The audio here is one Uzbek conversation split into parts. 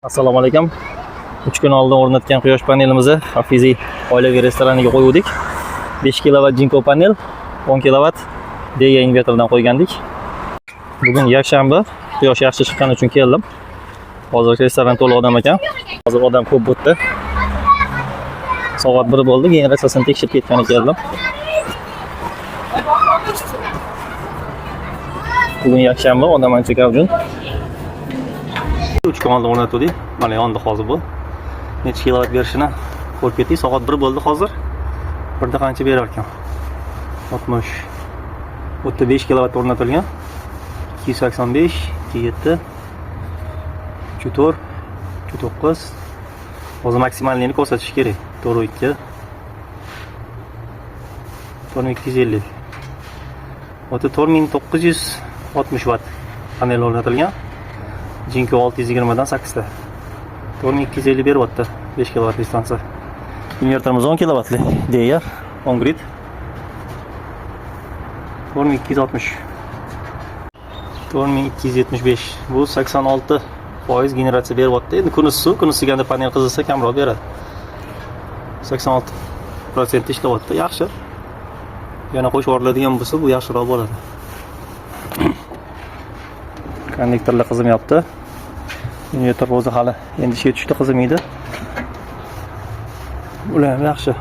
Assalomu alaykum. 3 kun oldin o'rnatgan quyosh panelimizni Hafiziy oilaviy restoraniga qo'yuvdik. 5 kW Jinko panel, 10 kW Deye invertordan qo'ygandik. Bugun yakshanba, quyosh yaxshi chiqqani uchun keldim. Hozir restoran to'la odam ekan. Hozir odam ko'p bu yerda. Soat 1 bo'ldi, generatsiyasini tekshirib ketgani keldim. Bugun yakshanba, odam ancha gavjum. 3 kun oldin o'rnatuvdik. Mana yondi hozir bu. Necha kilovat berishini ko'rib ketdik. Soat 1 bo'ldi hozir. Birda qancha berar ekan? 60. 35 kilovat o'rnatilgan. 285, 27, 34, 39. Hozir maksimalniyni ko'rsatish kerak. 4.2. 4250. O'ta 4960 vatt panel o'rnatilgan. Jinko 620 dan 8 ta. 4250 beryapti 5 kW stansiya. Invertorimiz 10 kWli Deye on grid. 4260. 4275. Bu 86% generatsiya beryapti. Endi kun issiq, kun isiganda panel qizisa kamroq beradi. 86% ishlayapti. Yaxshi. Yana qo'shib yuboriladigan bo'lsa, bu yaxshiroq bo'ladi. Konnektorlar qizimayapti. Invertor o'zi hali endi ishga tushdi, qizimaydi. Ular ham yaxshi.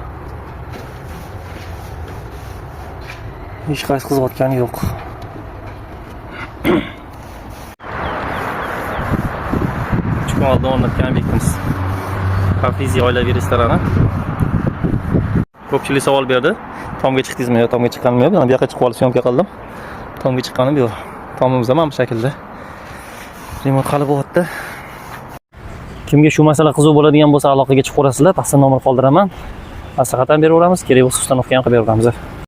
Hech qaysi qiziyotgani yo'q. 3 kun oldin o'rnatgan obyektimiz. Hafiziy oilaviy restorani. Ko'pchilik savol berdi. Tomga chiqdingizmi yo tomga chiqqanim yo'q. Mana bu yoqqa chiqib olib syomka qildim. Tomga chiqqanim yo'q. Tomimiz ham mana bu shaklda. Remont hali bo'lyapti. Kimga shu masala qiziq bo'ladigan bo'lsa, aloqaga chiqib ko'rasizlar. Pastda nomer qoldiraman. Maslahat ham beraveramiz, kerak bo'lsa установка ham qilib beraveramiz.